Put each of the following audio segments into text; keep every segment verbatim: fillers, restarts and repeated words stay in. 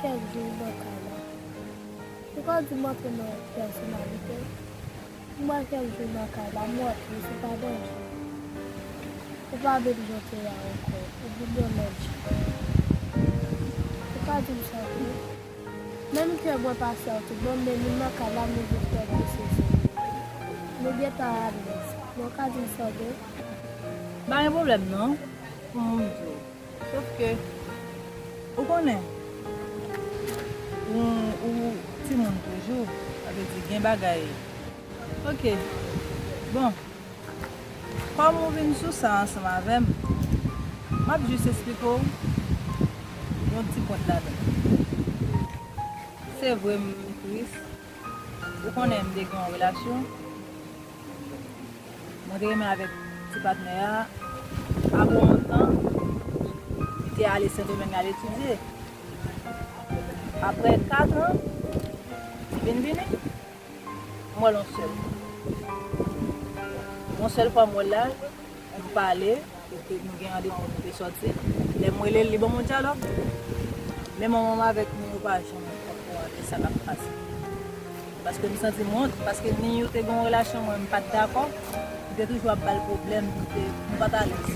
Kèk jou nan kay la. Ou ka di m antre nan pèsonalite m. M wè kèk jou nan kay la, m wè plis, ou pa danje. Ou pa menm jan w te ye a ankò, ou vin yon lòt jan. Ou ka di m sa vre. Menm ke mwen pa sè w tout bon, men nou nan kay la, nou vin fè plis sesi. Nou gentan alèz. Men ou ka di m sa vre. Pa gen pwoblèm non. Kòman m di w? Sòf ke, ou konnen, ou, ou timoun toujou, sa vle di gen bagay. Ok, bon, kòm ou vin sou sa ansanm avè m, m ap jis esplike w yon ti pòt ladan. Se vre, m tris. Ou konnen, m te gen yon relasyon. Mwen te renmen avèk ti patnè a. Apre yon tan, li te ale Sendomeng al etidye. Apre kat an, li vin vini. M wè l yon sèl fwa. Yon sèl fwa m wè l la, nou pale, epi nou gen randevou pou nou te sòti. Lè m rele l, li ban m yon dyalòg. Men manman m avèk nou, yo pa janm okouran de sa k ap pase. Paske m santi m wont, paske ni yo te gen yon relasyon, mwen m pa t dakò. M te toujou ap ba l pwoblèm, m te, m pa t alèz.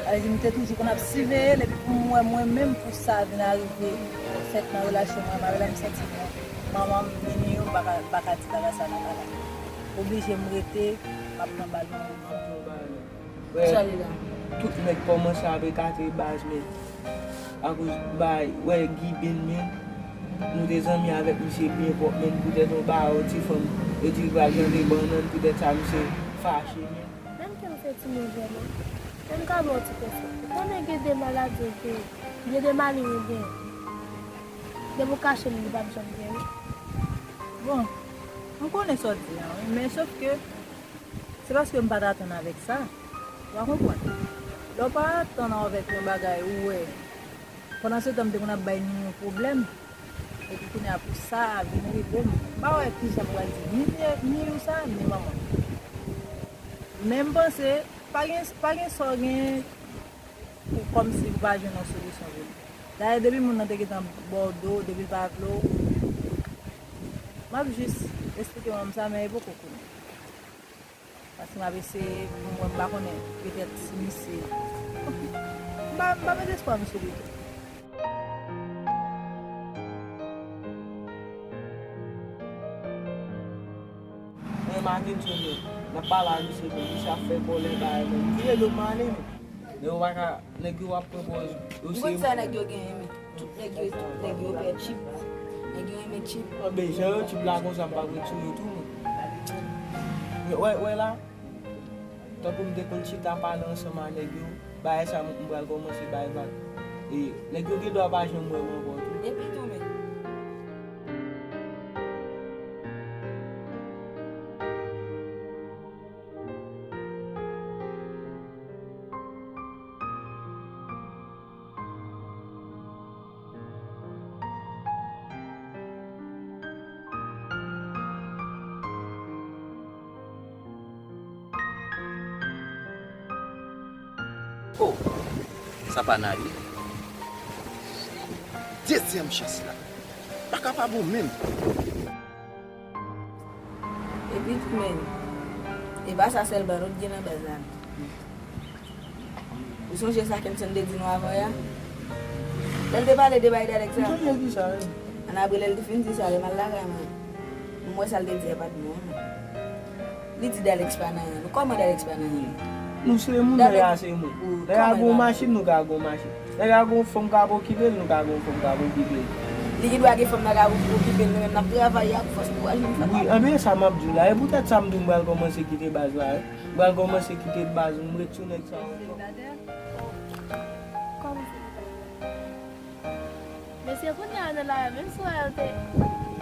Sa vle di, m te toujou konn ap siveye l, epi pou m wè mwen menm, pou sa vin arive, fèt nan relasyon mwen avè l la, m santi m wont. Manman m, ni yo, m pa ka, m pa ka di bagay sa nan kay la. Oblije m rete, m ap pran bal nan men manman m. Wè, sa li la. Tout nèg kòmanse ap ekate baz, men akoz bay, wè, Giben, men nou te zanmi avèk misye byen pwòp, men poutèt yon bagay, yon ti fanm, yo di li pral jante bannann, poutèt sa misye fache, men. Menm ke m se timoun vrèman, men m ka ba w ti konsèy. Ou konnen gen de maladi ou genyen, gen de mali ou genyen. Depi w kache l, li p ap janm genyen. Bon, m konnen sa w di a, wi, men sòf ke se paske m pa t atann avèk sa. Ou pa konprann? Lè w pa atann avèk yon bagay, ou wè. Pandan se tan, m te konn ap bay ni yon pwoblèm. Epi kounye a pou sa a vin rive m, m pa wè kijan m pral di ni, ni ou sa, ni manman m. Men m panse, pa gen, pa gen sa w gen pou kòmsi ou pa jwenn yon solisyon pou li. Dayè, depi moun nan te gentan ba w do, depi l pa vle w, m ap jis esplike manman m sa, men e poko konnen. Paske m ap eseye pou m wè, m pa konnen, petèt si misye, m pa, m pa met espwa m sou li tou. Mwen, Makenson, men, n ap pale a misye, men misye ap fè kòlè, bagay, men. Kile do m ale, men. Men yo pa ka, nèg yo ap pran pòz, yo se. M konn sa nèg yo genyen, men. Tout nèg yo, tout nèg yo pè chip. Nèg yo renmen chip. Anben, jan yo chip la konsa, m p ap retire tou, mwen. Men, wè, wè la, tankou m te konn chita pale ansanm a nèg yo, bagay sa, m, m pral kòmanse bay vag. E, nèg yo gen dwa pa janm wè m ankò tou. Epi tou, men. Oh, sa pa Nari. Dezyèm chans la. Pa kapab ou menm. Epi tou, men, e pa sa sèlman nou t gen nan baz la. Ou sonje sa Kenson te di nou avan yè a? Lè l te pale de bay Dalex la? M sonje di sa, wi. Ann apre, lè l te fin di sa, lè m al lakay mwen, m wè sa l te di a pa t bon. Li di Dalex pa nan anyen. Kòman Dalex pa nan anyen? Nou se moun, nèg la se moun. Nèg la gon machin, nou ka gon machin. Nèg la gon fanm k ap okipe l, nou ka gon fanm k ap okipe l. Li gen dwa gen fanm nan k ap okipe l, nou menm n ap travay ak fòs kouraj nou fè. Wi, anben, sa m ap di w la. E poutèt sa m di w m pral kòmanse kite baz la, wi. M pral kòmanse kite baz, m ret sou nèg sa yo. Selibatè? Kòman selibatè? Mesye, kounye a nan lari a, menm si w wè yo te,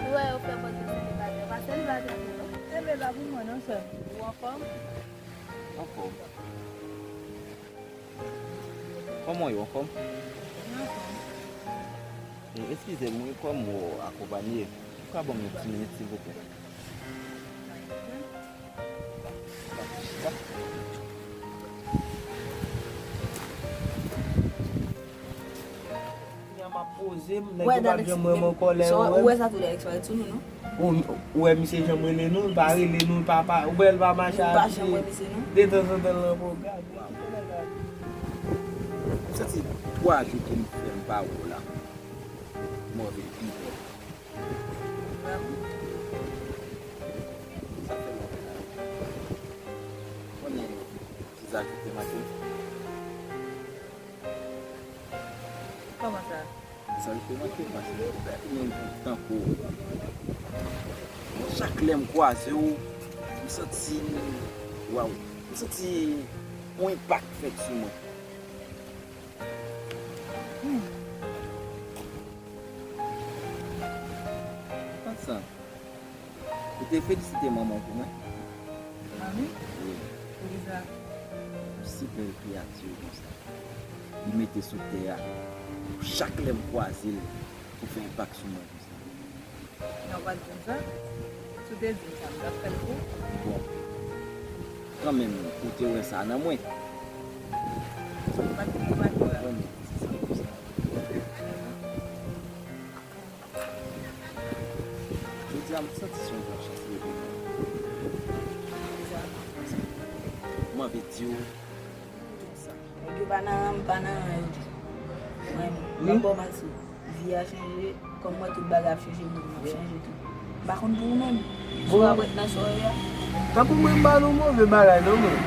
ou wè yo fè konnen selibatè, pa selibatè vre non. Enben, pa pou mwen non, sè m. Ou anfòm? Anfòm. Kòman w ye, w anfòm? Mwen anfòm. E, eskize m, wi, kòm w akonpanye, ou ka ban m yon ti minit, silvouplè? Poze m, nèg yo p ap janm wè m an kòlè, ou wè. Ou wè sa tou, Alex, pa ret sou nou, non? Ou, ou wè misye janm rele nou, l pa rele nou, l pa, pa, ou wè l pa mache a pye. Li pa janm wè misye, non? Detanzantan l nan pwogram. M santi twa jou ke m fè m pa wè w la. Move ide. Sa fè lontan. Konnen Ziza kite m ak ou. Kòman sa? Sa kite m ak ou, paske ou fè moun tankou. Chak lè m kwaze w, m santi, waw, m santi yon enpak fèt sou mwen. Hmm. Konsa. Ou te felisite manman w pou mwen? Manmi? Wi. Poukisa? Yon si bèl kreyati konsa. Li mete sou tè a. Chak lè m kwaze l, li fè enpak sou mwen konsa. Non, w pa t di m sa. Si w te di m sa, m t ap fè l pou ou. Bon. Kanmenm, ou te wè sa nan mwen. M pa t di m remake w la. Jodi a, m santi se yon gwo chans leve mwen. M anvi di w tout sa. Nèg yo pa nan ran, m pa nan ran, yo di. Mwen, m ap bò manti. Vi a chanje, kòm mwen tout bagay ap chanje, mwen menm ap chanje tou. M pa konn pou ou menm. Si w ap ret nan sa w ye a. Tankou mwen, m pa nan move bagay, non, mwen.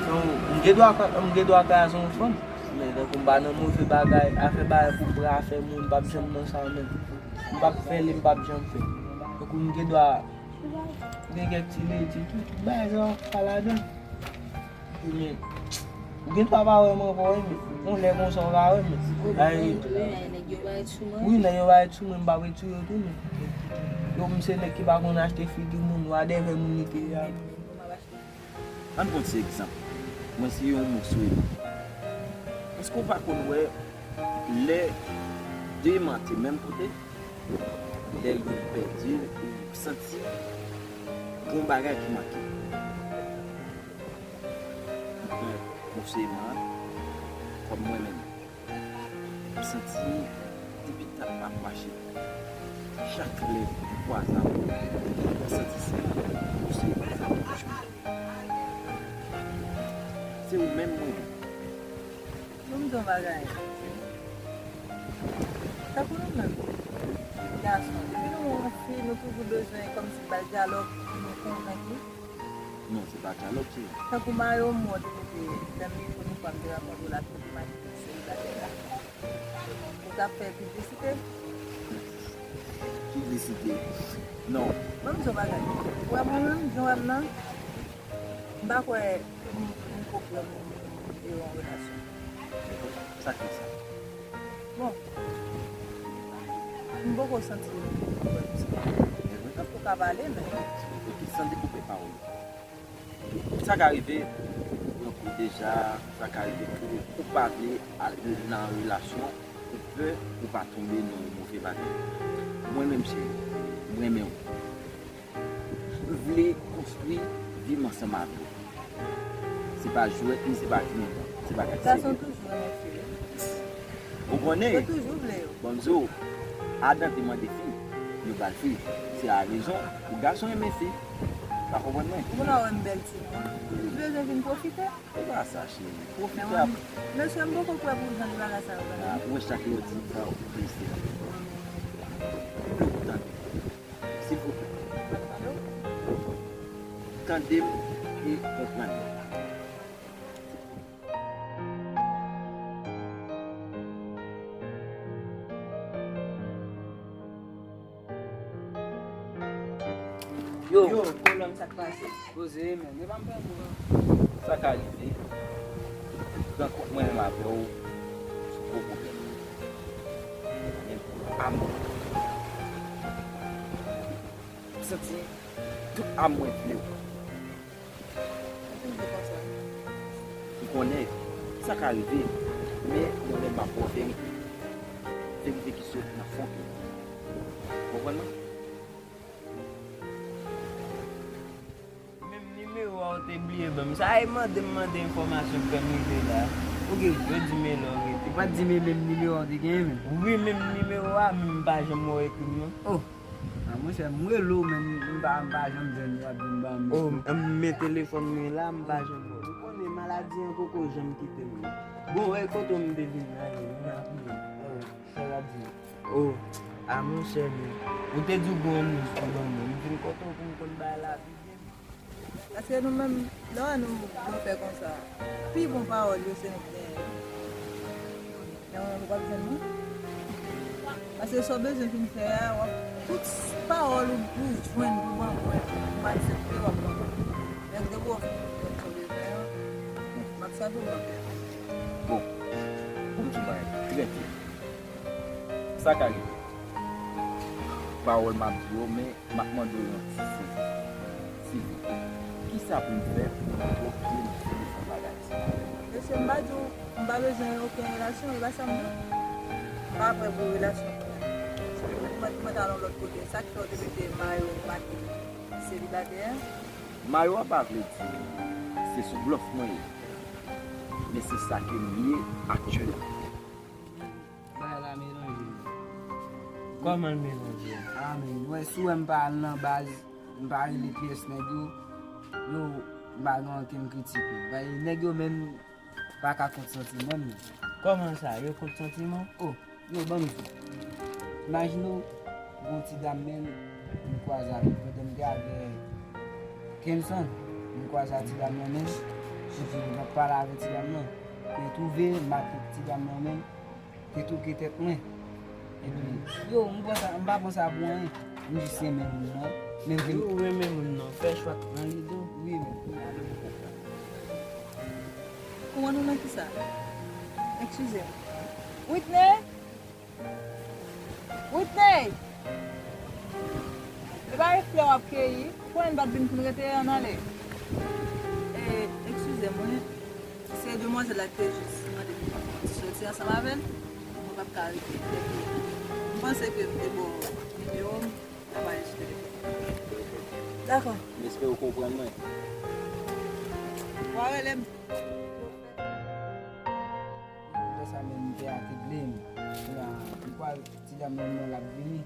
M gen dwa, m gen dwa kraze yon fanm. Men tankou m pa nan move bagay, afè bagay pou bra, afè moun, m p ap janm nan sa menm. M p ap fè li, m p ap janm fè. Tankou m gen dwa gen kèk ti ledi tou, tout bagay sa pa ladan. Men, ou gen dwa pa wè m ankò, wi, men yon lè konsa ou ka wè m. Ay, nèg yo pa ret sou mwen. Wi, nèg yo pa ret sou mwen, m p ap ret sou yo tou, men. Yo, m se nèg ki pa konn achte figi moun, wadèvè moun li te ye a. Ann pran ti egzanp. Mwen se yon moun sou eman. Èske w pa konn wè lè de eman te menm kote? Lè youn pèdi l, ou santi gon bagay ki manke. Mwen, mwen se eman, kòm mwen menm. M santi depi tan ap mache, chak lè m kwaze avè w, m santi se ou, ou se sa m toujou. Se ou menm mwen. Ban m di w yon bagay. Tankou nou menm, gason, depi nou wè yon fi, nou toujou bezwen kòmsi bay dyalòg pou nou konvenk li. Non, se pa dyalòg, se. Tankou mayo m wè w te mete, lè m vin premye fwa m te rankontre w la, te di m ak selibatè la. Ou t ap fè piblisite? Piblisite? Non. Ban m di w bagay. Ou wè mwen menm, jan w wè m nan, m pa kwè m, m ko pran moun, moun, moun, yo an relasyon. Sa k fè sa? Bon. M poko santi m pran moun sa. Tankou w ka pale, men. Ok, san dekoupe pawòl ou. Sa ka rive, donk, ou deja, sa ka rive pou ou pa vle al nan relasyon, ou pè ou pa tonbe nan yon move bagay. Mwen menm, cheri, m renmen w. M vle konstwi vi m ansanm avè w. Se pa jwèt, ni se pa jwèt, se bagay serye. Gason toujou renmen fi wi. Ou konnen? Yo toujou vle yo. Bon, m di w, Adan te mande fi, yo ba l fi. Se a rezon pou gason renmen fi. Pa konprann mwen? Ou konn wè m bèl timoun. Ou bezwen vin pwofite? Se pa sa, cheri. Pwofite ap. Mesye, m poko kwè pou jan de bagay sa yo, tande. Ah, ou wè chak lè w di sa, ou blese. M vle w tande. Silvouplè. Tande m e konprann mwen. Yo. Yo, kolòn, sa k pase? Poze, men, men pa m pran kou, non. Sa ka rive. Rankont mwen menm avè w, se gwo pwoblèm. Men, amou. M santi tout am mwen vle w. Ou toujou konsa. M konnen sa ka rive, men yon lè m ap ba w verite. Verite ki sot nan fon kè w. Konprann mwen? Menm nimewo a ou te bliye ban m. Sa e mande m mande enfòmasyon k fè m rive la. Ok. Yo di m e lè w Ou pa t di m e menm nimewo w te genyen menm? Wi, menm nimewo a, men m pa janm wè w ekri m non. Oh, a monchè, m rele w, men m pa, m pa janm jwenn ou, w ap vin ban m. Oh, m men telefòn mwen la, m pa janm wè w. Ou konnen maladi an poko janm kite m non. Bon, wè kote m te vin la, men m ap vini. Oh, sa w ap di? Oh, a monchè, men ou te di w gen yon news pou ban mwen. M vin kote w pou m konn bagay la pi byen. Paske nou menm, lè w wè nou, nou fè konsa, pi bon pawòl yo se nou ki genyen. Nan w ap jwenn mwen. Paske sa w bezwen vin fè a, w ap, tout pawòl ou, ou jwenn pou ban mwen, m aksepte, w ap ban mwen. Men depi w ofri mwen sa w bezwen an, m ap chanje w, m ap fè. Bon, pou m di w bagay trè klè. Sa ka rive. Pawòl m ap di w, men m ap mande w yon ti sèvis. Silvouplè, kisa pou m fè pou m pwofite m fin fè bagay sa a? Mesye, m pa di w, m pa bezwen okenn relasyon, e pa sa m di w. M pa prè pou relasyon kounye a. Mwen, mwen t al yon lòt kote. Sa k fè w te mete mayo w pa te selibatè a? Mayo a pa vle di se sou blòf mwen ye. Men se sa ke m ye aktyèlman. Bagay la melanje. Kòman l melanje? A, men, w wè, si w wè m pa al nan baz, m pa rele pyès nèg yo, yo, m pa gen okenn kritik. Bay, nèg yo menm pa ka kont santi m menm. Kòman sa? Yo kont santiman? Oh, yo, ban m di w. Imajine w, gon ti dam menm, m kwaze avè l. Pandan m te avè Kenson, m kwaze ak ti dam nan menm, epi m ap pale avè ti dam nan. Men twouve, m ak ti dam nan menm, te touke tèt mwen. Epi, yo, m pran sa, m pa pran sa pou anyen. M jis renmen moun nan. Men m vin Yo renmen moun nan, fè chwa k pran li tou. Wi, men. Kouran nou nan kisa? Eskize m. Whitney? Whitney! E pa e flè w ap keyi? Ou konnen n pa t vin pou n rete, ann ale. E, eskize m, wi. Se demwazèl la ki te jis mande m pou m soti ansanm avè l. Mwen p ap ka rete. Epi, m panse ke m te ba w nimewo m, n ap ale sou telefòn. Dakò. M espere w konprann mwen. W a rele m. Lè sa menm, m te akeble m. Kounye a, m kwè ti dam nan, l ap vini.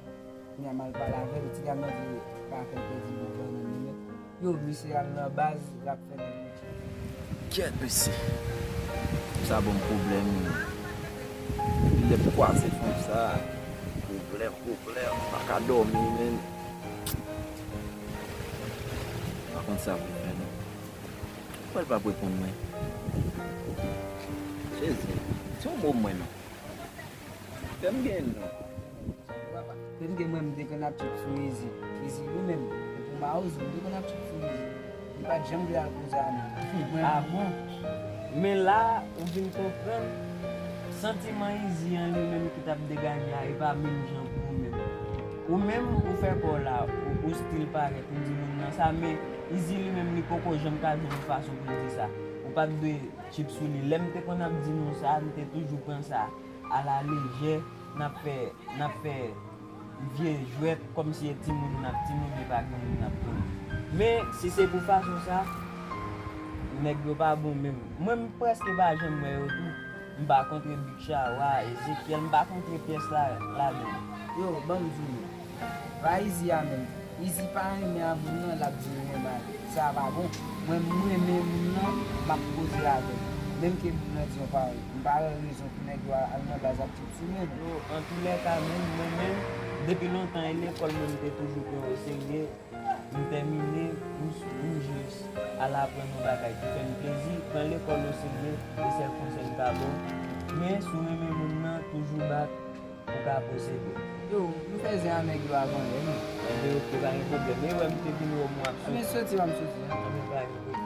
Kounye a, m al pale avè l. Ti dam nan di pa fè l pèdi bon vre nan menm. Yo, misye al nan baz, l ap fè nèg yo tcheke. Kyèt, mesye. Sa ban m pwoblèm wi. Depi lè m kwaze fanm sa, pwoblèm, pwoblèm. M pa ka dòmi, menm. M pa konn sa pou m fè, non. Poukwa l p ap reponn mwen? Jezi, se yon mo mwen non. Fè m gen non. Fè m gen mwen, m te konn ap tchip sou Izi. Izi li menm, epi Mawozo, m te konn ap tchip sou Izi. Li pa t janm vle al koze a non. Mwen, ah bon? Men la, ou vin konprann, santiman Izi an li menm ki t ap degaje a, e pa menm jan pou ou menm. Ou menm, ou fè kò w la, ou, ou still parèt, ou di moun nan sa, men Izi li menm, li poko janm ka jwenn yon fason pou l di sa. Ou pa t dwe tchip sou li. Lè m te konn ap di nou sa, m te toujou pran sa alalejè, n ap fè, n ap fè vye jwèt, kòmsi e timoun n ap timoun, e pa gen moun n ap konnen. Men, si se pou fason sa, nèg yo pa bon menm. Mwen, m prèske pa janm wè yo tou. M pa kontre Big Chawa, Ezekyèl, m pa kontre pyès la, ladan. Yo, ban m di nou. Pa Izi a menm. Izi pa renmen a moun nan, l ap di l renmen a l. Sa a pa bon. Mwen, m renmen moun nan, m ap koze avè l. Menm ke moun nan di yon pawòl, m pa wè rezon pou nèg yo al nan baz ap tchip sou mwen non. Yo, antoulèka, menm mwen menm, depi lontan e lekòl mwen, m te toujou pran yo serye. M tèmine, m, m jis al aprann yon bagay ki fè m plezi, pran lekòl oserye, e sèl konsèy m ka ba w. Men, si w renmen moun nan, toujou bat, ou ka posede. Yo, m fè zen a nèg yo avan lè, non. Enben, oke, pa gen pwoblèm. E wè m te vin wè w, mwen ap soti. Anben, soti, pa m soti. Anben, pa gen pwoblèm.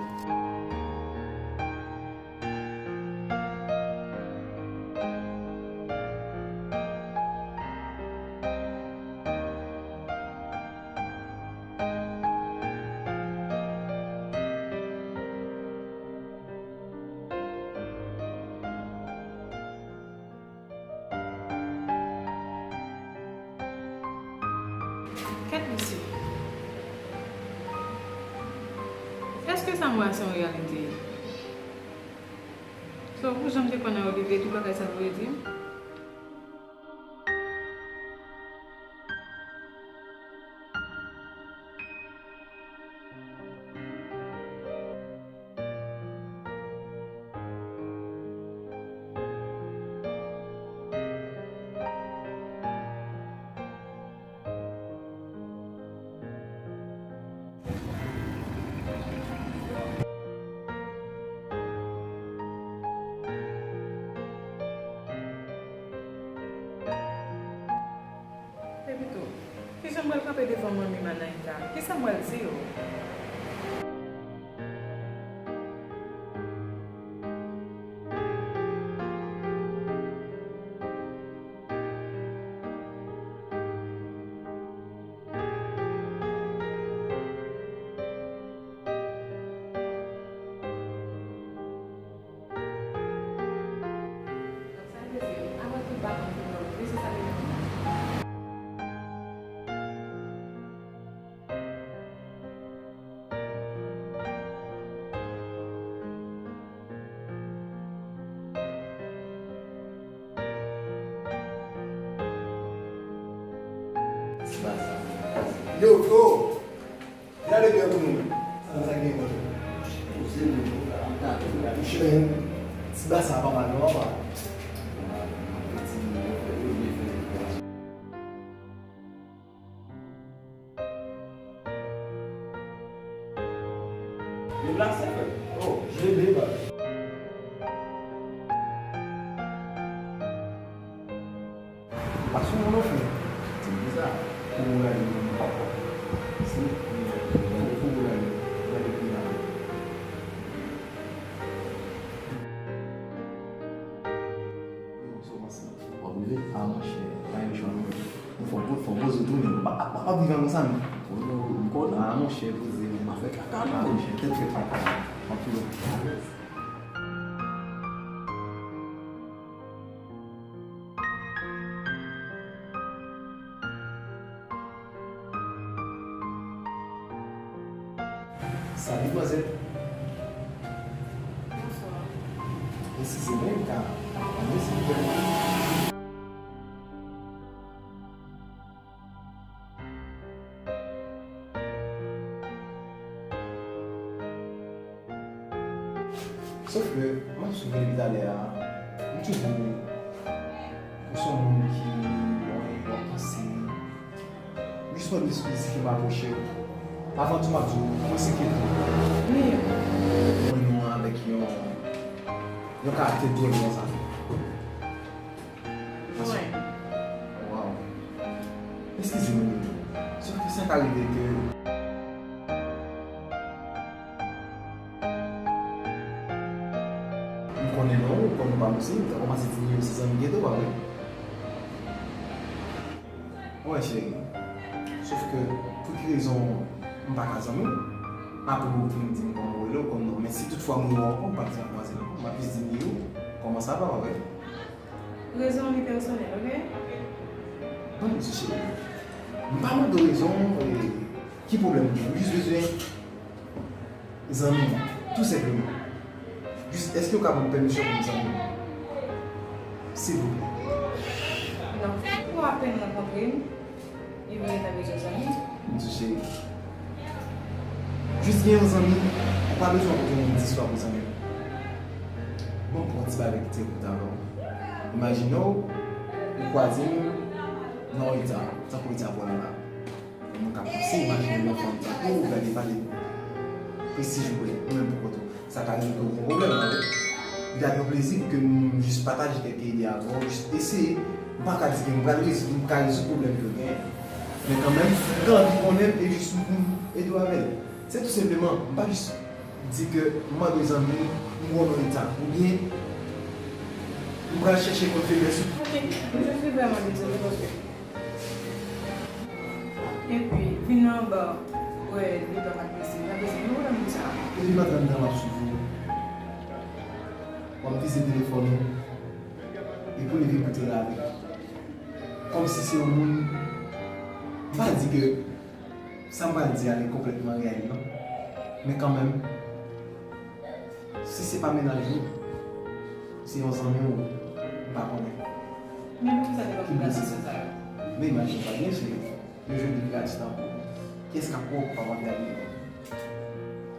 Kèt mesye. Èske sa m wè a se yon reyalite? So, pou jan m te kwè nan Olivier, tout bagay sa yo vle di. Epi tou, kijan m pral kanpe devan manmi m Anaita? Kisa m pral di yo? Donk, sa vle di, avan tout baton fini, wi, se sa ki vle di. Yo, freo! Gade byen pou nou. Sa, sa gen kòl. Poze nou, la, m ta tou la. Monchè, ti basa pa mal non, papa. Deplase, frè. Oh, jele, ba. Pa sou moun non, frè. Se bizarre. Pou moun la, li menm pa kwè. Si, li menm, pou moun la, li menm, pou moun la, li menm. Yo, so, mwen, se w ap rive? A, monchè, pa gen chwa, non. Fò, fò, fò poze w tou, men. Pa, pa, pa vivan konsa, men. Oh, non, m konnen. A, monchè, poze, men. Pa fè kaka, non. A, monchè, tèt fè kaka. Anpil. Salut, manzè. Bonswa. Eskize mwen, m ka pale, silvouplè? Sof ke, m ap swiv ou depi talè a, m toujou, ou se yon moun ki, mwen, mwen panse, jis mwen depi ke m apwoche w. Avan tou, m ap di w, mwen se Kevin. Mwen nou avèk yon, yon karaktè dwòl konsa. Mwen. Waw. Eskize m, Mimi. Sof ke sa ka rive ke m konnen non w, ou konnen w pa moun serye, m ta kòmanse di Mimi se zanmi geto, pa vre? Wi, cheri. Sof ke, pou ki rezon m pa ka zanmi w? Apre ou vin di m kòman w rele w, ou konn non. Men si toutfwa m wè w ankò, m p ap di matmwazèl ankò, m ap jis di Mimi, kòman sa va, pa vre? Rezon li pèsonèl, oke? Bon, ti cheri, m pa mande w rezon, e, ki pwoblèm ou gen. M jis bezwen zanmi w, tou senpleman. Jis, èske w ka ban m pèmisyon pou m zanmi w? Silvouplè. Non, nou apèn rankontre, m. Li vin gentan bezwen zanmi. M di cheri. Jis gen yon zanmi, ou pa bezwen rakonte moun dis fwa pou zanmi w. Bon, pran ti bagay ki te kout avè w. Imajine w, ou kwaze m nan yon eta, tankou eta Paul la. Yon moun k ap panse, imajine yon fanm tankou w, gade pale prestij ou, ou menm pou kont ou. Sa ka rive ke w gen yon pwoblèm, tande. Li t ap yon plezi pou ke m jis pataje kèk ide avè w, jis eseye. M pa ka di ke m pral rezoud, m ka rezoud pwoblèm ke w genyen. Men kanmenm, m ta anvi konnen l e jis m, m ede w avè l. Se tou senpleman, m pa jis di ke m mande w zanmi, m wè w nan eta, oubyen m pral chèche konn feblès ou. Ok, je suis vraiment désolée parce que Epi, vin nan anba, wè, li pa t blese, li pa blese, men wè moun sa. Epi, m ap tann nan, m ap swiv ou. W ap vize telefòn ou. Epi, w leve kote w lave. Kòmsi se yon moun, m pa di ke sa m pral di a li konplètman reyèl, non. Men kanmenm, si se pa mennaj ou, Se yon zanmi w, m pa konnen. Men poukisa te ba m gradisyon sa yo? Men imajine w pa gen sou yo. Yo jwenn li gradisyon pou ou. Kiyès k ap wè w k pa wè gade yo?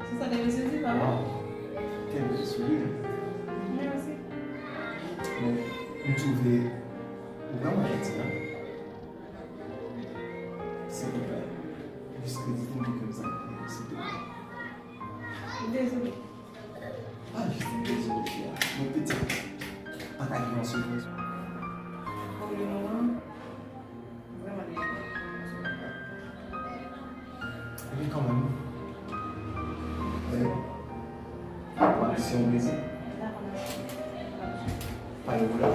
Se sa te vle sezi, pa vre? Waw! Kèl bèl souri! Mèsi. Men, m twouve ou vrèman janti, non? Silvouplè, jis kredite m pou ke m zanmi w, silvouplè. Dezole. Pa jis di dezole, fi a. Mwen pitit, pa ka gen yon soufrans. Pou le moman, vrèman dezole. Epi kanmenm, eh, w ap di se yon plezi. Dakò, mèsi. Pa gen pwoblèm.